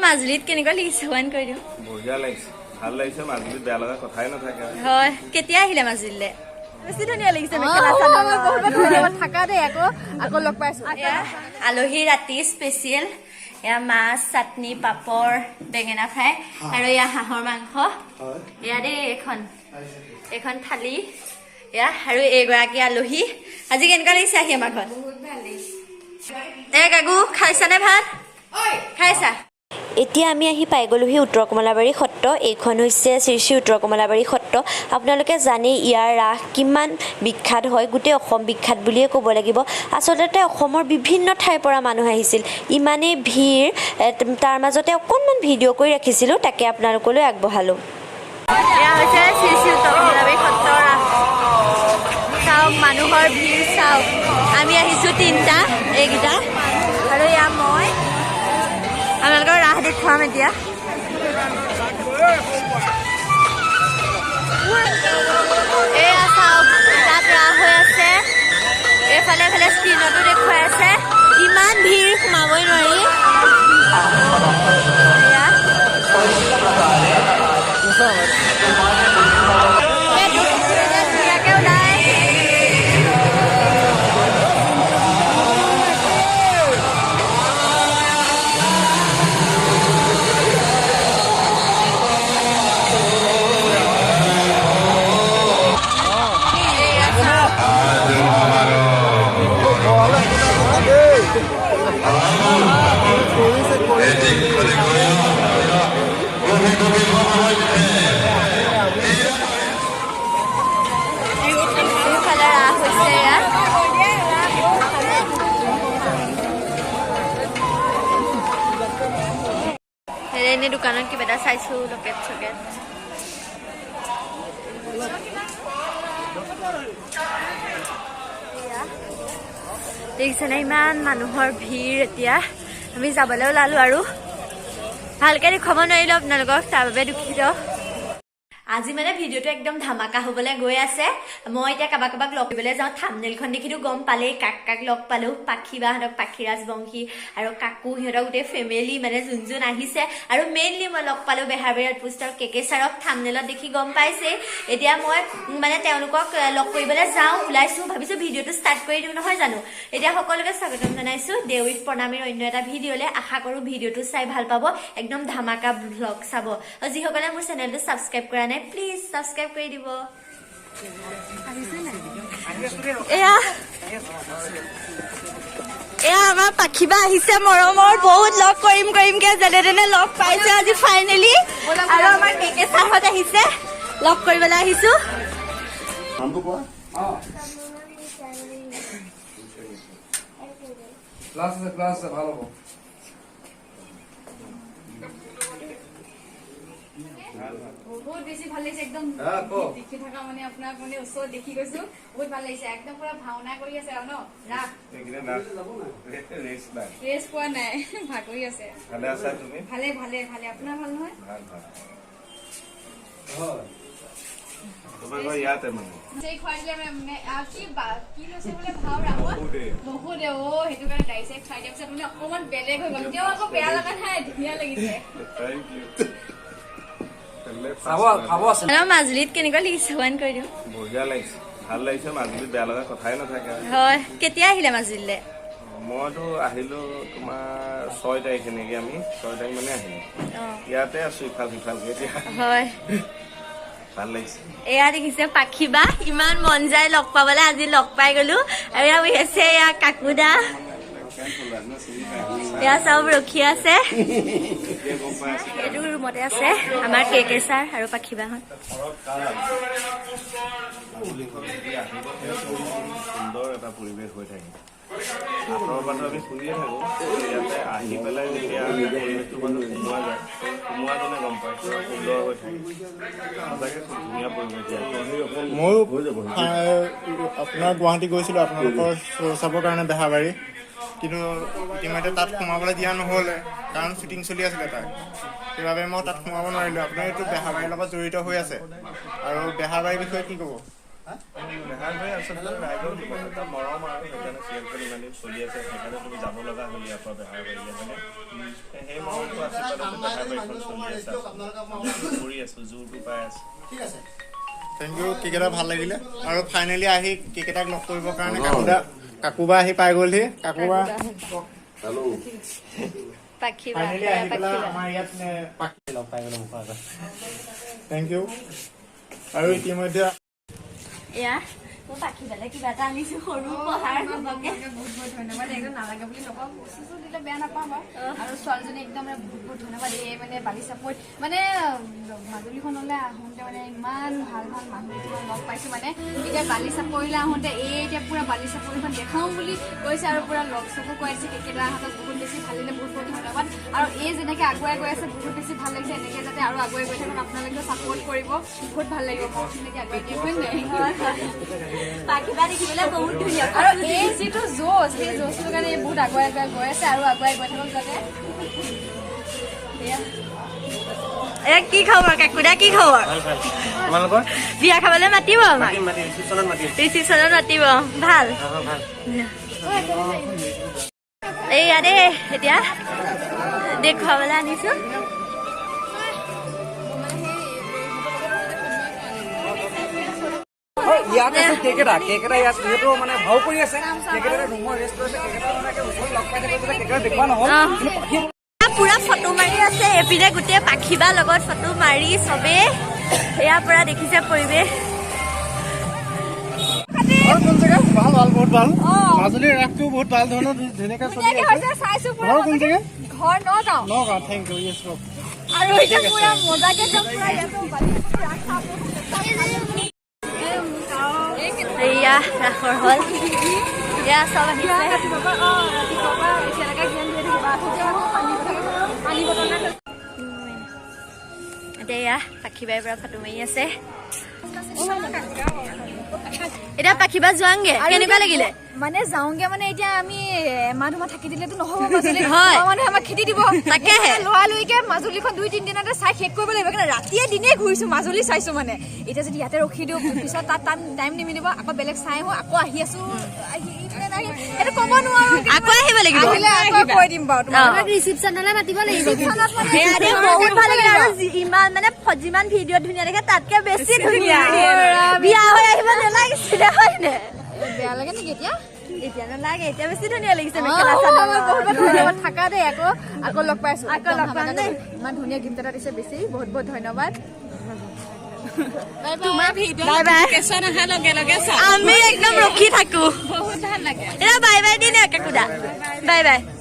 মাজুলীত কেনেকুৱা লাগিছে? ওৱান কৰি দিওঁ। বঢ়িয়া লাগিছে, ভাল লাগিছে। মাজুলীত বেয়া লগা কথাই নাথাকে। হয়, কেতিয়া আহিলে মাজুলীলে? বেছি ধুনীয়া লাগিছে মেখেলা চাদৰ। বহুত ধন্যবাদ থাকা দেই, আকৌ আকৌ লগ পাইছো। আলহী ৰাতি স্পেচিয়েল এয়া মাছ, চাটনি, পাপৰ, বেঙেনা ফ্ৰাই আৰু এয়া হাঁহৰ মাংস। এয়া দেই এইখন এইখন থালি এয়া। আৰু এইগৰাকী আলহী। আজি কেনেকুৱা লাগিছে আহি আমাৰ ঘৰত? এ কাকু, খাইছানে ভাত? খাইছা? এতিয়া আমি আহি পাই গ'লোহি উত্তৰ কমলাবাৰী সত্ৰ। এইখন হৈছে শ্ৰী শ্ৰী উত্তৰ কমলাবাৰী সত্ৰ। আপোনালোকে জানেই ইয়াৰ ৰাস কিমান বিখ্যাত হয়, গোটেই অসম বিখ্যাত বুলিয়ে ক'ব লাগিব। আচলতে অসমৰ বিভিন্ন ঠাইৰ পৰা মানুহ আহিছিল, ইমানেই ভিৰ। তাৰ মাজতে অকণমান ভিডিঅ' কৰি ৰাখিছিলোঁ, তাকে আপোনালোকলৈ আগবঢ়ালোঁ। এয়া হৈছে শ্ৰী শ্ৰী উত্তৰ কমলাবাৰী সত্ৰৰ ৰাস। চাওক, মানুহৰ ভিৰ চাওক। আমি আহিছোঁ তিনিটা, এইকেইটা আৰু এয়া মই। আপোনালোকৰ ৰাস দেখুৱাম এতিয়া। এয়া চাওক, তাত ৰাস হৈ আছে। এইফালে এইফালে স্ক্ৰীণতো দেখুৱাই আছে। ইমান ভিৰ, সোমাবই নোৱাৰি। এয়া ধুনীয়াকে ওলাই। এয়া চাওক। এইফালে ৰাস হৈছে এয়া। এনেই দোকানত কিবা এটা চাইছো, লকেট চকেট। দেখিছেনে ইমান মানুহৰ ভিৰ। এতিয়া আমি যাবলৈ ওলালো আৰু ভালকে দেখুৱাব নোৱাৰিলো আপোনালোকক, তাৰ বাবে দুখিত। আজি মানে ভিডিঅ'টো একদম ধামাকা হ'বলৈ গৈ আছে। মই এতিয়া কাৰোবাক কাৰোবাক লগ কৰিবলৈ যাওঁ। থামনেলখন দেখিতো গম পালেই কাক কাক লগ পালো। পাখি বাহঁতক, পাখি ৰাজবংশী আৰু কাকু, সিহঁতক গোটেই ফেমিলি মানে যোন যোন আহিছে। আৰু মেইনলি মই লগ পালো বেহাৰবাৰী আউটপোষ্টৰ কে কে ছাৰক, থামনেলত দেখি গম পাইছেই। এতিয়া মই মানে তেওঁলোকক লগ কৰিবলৈ যাওঁ, ওলাইছো, ভাবিছো ভিডিঅ'টো ষ্টাৰ্ট কৰি দিওঁ, নহয় জানো? এতিয়া সকলোকে স্বাগতম জনাইছো ডে উইথ প্ৰণামীৰ অন্য এটা ভিডিঅ'লৈ। আশা কৰো ভিডিঅ'টো চাই ভাল পাব, একদম ধামাকা ভ্লগ চাব। আৰু যিসকলে মোৰ চেনেলটো ছাবস্ক্ৰাইব কৰা নাই, প্লিজ ছাবস্ক্ৰাইব কৰি দিব। এয়া এয়া আমাৰ পাখিবা আহিছে, মৰমৰ। বহুত লগ কৰিম কৰিমকে যেনে তেনে লগ পাইছো আজি ফাইনেলি। আৰু আমাৰ কে কে ছাৰহঁত আহিছে, লগ কৰিবলৈ আহিছো। নামটো কোৱা। ক্লাছ আছে, ক্লাছ আছে, ভাল হ'ব। বহুত বেছি ভাল লাগিছে একদম। দেখি থকা মানে আপোনাক মানে ওচৰত দেখি গৈছো, বহুত ভাল লাগিছে একদম। পুৰা ভাওনা কৰি আছে আৰু ন ৰাস। এইকেইদিন ৰেষ্ট নাই। ৰেষ্ট পোৱা নাই, ভাগৰি আছে। ভালে আছা তুমি? ভালে ভালে ভালে। আপোনাৰ ভাল নহয়? ভাল ভাল। তোমাৰ ঘৰ ইয়াতে মানে? দাড়ি খুৱাই দিলে মানে কি কি লৈছে বোলে ভাও ৰাসত বহুতে, অ সেইটো কাৰণে দাড়ি চাৰি খুৱাই দিয়াৰ পিছত মানে অকণমান বেলেগ হৈ গ'ল। তেওঁ আকৌ বেয়া লগা নাই, ধুনীয়া লাগিছে। Thank U. খাব খাব আছে। মাজুলীত কেনেকুৱা লাগিছে? ওৱান কৰি দিওঁ। বঢ়িয়া লাগিছে, ভাল লাগিছে। মাজুলীত বেয়া লগা কথাই নাথাকে। হয়, কেতিয়া আহিলে মাজুলীলে? মইতো আহিলো তোমাৰ 6 তাৰিখে নেকি, আমি 6 তাৰিখ মানে আহিলো। ইয়াতে আছো ইফাল সিফালকে এতিয়া। হয়। ভাল লাগিছে। এয়া দেখিছে পাখি বা, ইমান মন যায় লগ পাবলৈ, আজি লগ পাই গলো। আৰু এয়া বহি আছে এয়া কাকুদা, এয়া চব ৰখি আছে। এইটো ৰুমতে আছে আমাৰ কে কে ছাৰ আৰু পাখি বাহঁত। সুন্দৰ এটা পৰিৱেশ হৈ থাকে। আঁতৰৰ পৰাতো আমি শুনিয়ে থাকোঁ, ইয়াতে আহি পেলাই যেতিয়া পৰিৱেশটোৰ মাজত সোমোৱা যায়, সোমোৱাজনে গম পায় সুন্দৰ হৈ থাকে। সঁচাকৈ খুব ধুনীয়া পৰিৱেশ ইয়াত। ময়ো আপোনাৰ গুৱাহাটী গৈছিলোঁ আপোনালোকৰ শ্ব' চাবৰ কাৰণে বেহাবাৰী, কিন্তু ইতিমধ্যে তাত সোমাবলৈ দিয়া নহ'লে, কাৰণ শ্বুটিং চলি আছিলে তাত, সেইবাবে মই তাত সোমাব নোৱাৰিলোঁ। আপুনি এইটো বেহাবাৰীৰ লগত জড়িত হৈ আছে আৰু বেহাবাৰীৰ বিষয়ে কি ক'ব? বেহাৰবাৰী আচলতে ৰাইজৰ এটা মৰম আৰু সেইকাৰণে চিৰিয়েলখন ইমান দিন চলি আছে, সেইকাৰণে তুমি যাব লগা হ'ল ইয়াৰ পৰা বেহাৰবাৰীলৈ, হয়নে? সেই মৰমটো আশীৰ্বাদতে বেহাৰবাৰীখন চলি আছে, কৰি আছো, জোৰটো পাই আছো। Thank U কেকেটা, ভাল লাগিলে। আৰু ফাইনেলি আহি কেকেটাক লগ কৰিবৰ কাৰণে কাকুবা আহি পাই গ'লহি। কাকুবা হেল্ল'। পাখি। ফাইনেলি আহি পেলাই আমাৰ ইয়াত পাখি লগ পাই গ'লো মুখৰ আগত। Thank U. আৰু ইতিমধ্যে এয়া মই পাখি পেলাই কিবা এটা আনিছো, সৰু উপহাৰ চবকে। বহুত বহুত ধন্যবাদ। একদম নালাগে বুলি নকওঁ, বস্তু দিলে বেয়া নাপাওঁ বাৰু। আৰু ছোৱালীজনী একদম মানে বহুত বহুত ধন্যবাদ। এই মানে বালিচাপৰিত মানে মাজুলীখনলৈ আহোঁতে মানে ইমান ভাল ভাল মানুহ কিছুমান লগ পাইছো। মানে এতিয়া বালিচাপৰিলৈ আহোঁতে এই এতিয়া পুৰা বালিচাপৰিখন দেখাওঁ বুলি কৈছে আৰু পুৰা লগ চকো কৈ আছে। কেকেদাহঁতক বহুত বেছি ভাল লাগিলে, বহুত বহুত ধন্যবাদ। আৰু এই যেনেকে আগুৱাই গৈ আছে, বহুত বেছি ভাল লাগিছে। এনেকে যাতে আৰু আগুৱাই গৈ থাকক, আপোনালোকেও ছাপোৰ্ট কৰিব, বহুত ভাল লাগিব। মোক তেনেকে আগুৱাই দিয়ে, হয় নাই? পাখিবা দেখিবলৈ বহুত ধুনীয়া। আৰু এই যিটো যুঁজ, সেই যুঁজটোৰ কাৰণে এই বহুত আগুৱাই আগুৱাই গৈ আছে আৰু আগুৱাই গৈ থাকক যাতে। এ কি খবৰ কাকুদা, কি খবৰ? ভাল ভাল, তোমালোকৰ? বিয়া খাবলৈ মাতিব আমাক? মাতিম মাতিম, ৰিচিপশ্যনত মাতিম। ৰিচিপশ্যনত মাতিব। ভাল। ভাল। এইয়া দেই, এতিয়া দেখুৱাবলৈ আনিছো। ইয়াত আছে কেকেটা, কেকেটা ইয়াত যিহেতু মানে ভাও কৰি আছে, কেকেটা ৰুমৰ ৰেষ্ট কৰিছে। কেকেটা মানে ওচৰত লগ পাই থাকো, কেকেটা দেখুওৱা নহ'ল, কিন্তু পাখি পুৰা ফটো মাৰি আছে এইপিনে, গোটেই পাখিবা লগত ফটো মাৰি চবেই। ইয়াৰ পৰা দেখিছে পৰিৱেশ। কোন জেগা? ভাল ভাল, বহুত ভাল। মাজুলীৰ ৰাসটো বহুত ভাল ধৰণৰ ধুনীয়াকে চলি আছে। চাইছো। ঘৰ কোন জেগা? ঘৰ নগাঁও। Nagaon, thank U. য়েছ। আৰু এতিয়া পুৰা মজাকে একদম পুৰা ইয়াতো বালিচাপৰি ৰাস চাব। এয়া ৰাসৰ হল, এয়া চব আহিছে। ৰাতিপুৱা এতিয়ালৈকে জ্ঞান দিয়ে থাকিবা, পানী বটল। এতিয়া এয়া পাখিবাই পৰা ফটো মাৰি আছে। এতিয়া পাখিবা যোৱাংগে, কেনেকুৱা লাগিলে? মানে যাওঁগে মানে এতিয়া আমি এমাহ দুমাহ থাকি দিলেতো নহ'ব মাজুলী। হয়। মানুহে আমাক খেদি দিব। তাকেহে। লৰালৰিকে মাজুলীখন 2-3 দিনতে চাই শেষ কৰিব লাগিব। কিন্তু ৰাতিয়ে দিনে ঘূৰিছো, মাজুলী চাইছো। মানে এতিয়া যদি ইয়াতে ৰখি দিওঁ, পিছত তাত টাইম নিমিলিব। আকৌ বেলেগ চাই আহো, আকৌ আহি আছো, আহি আহি সেইটো ক'ব নোৱাৰো। আকৌ আহিব লাগিব। আহিলে আকৌ কৈ দিম বাৰু তোমাক। ৰিচিপশ্যনলৈ মাতিব লাগিব। ৰিচিপশ্যনত মানে বহুত ভাল লাগিলে। আৰু ইমান মানে যিমান ভিডিঅ'ত ধুনীয়া দেখে, তাতকে বেছি ধুনীয়া। বিয়া হৈ আহিব নালাগিছিলে, হয় নে? বেয়া লাগে নেকি এতিয়া? এতিয়া নালাগে, এতিয়া বেছি ধুনীয়া লাগিছে মেখেলা চাদৰ। বহুত বহুত ধন্যবাদ। থাকা দেই, আকৌ আকৌ লগ পাইছো। আকৌ লগ পাম দেই। ইমান ধুনীয়া গিফ্ট এটা দিছে, বেছি বহুত বহুত ধন্যবাদ। Bye bye. আমি একদম ৰখি থাকো। এতিয়া বাই বাই দি নে কাকুদা? Bye bye.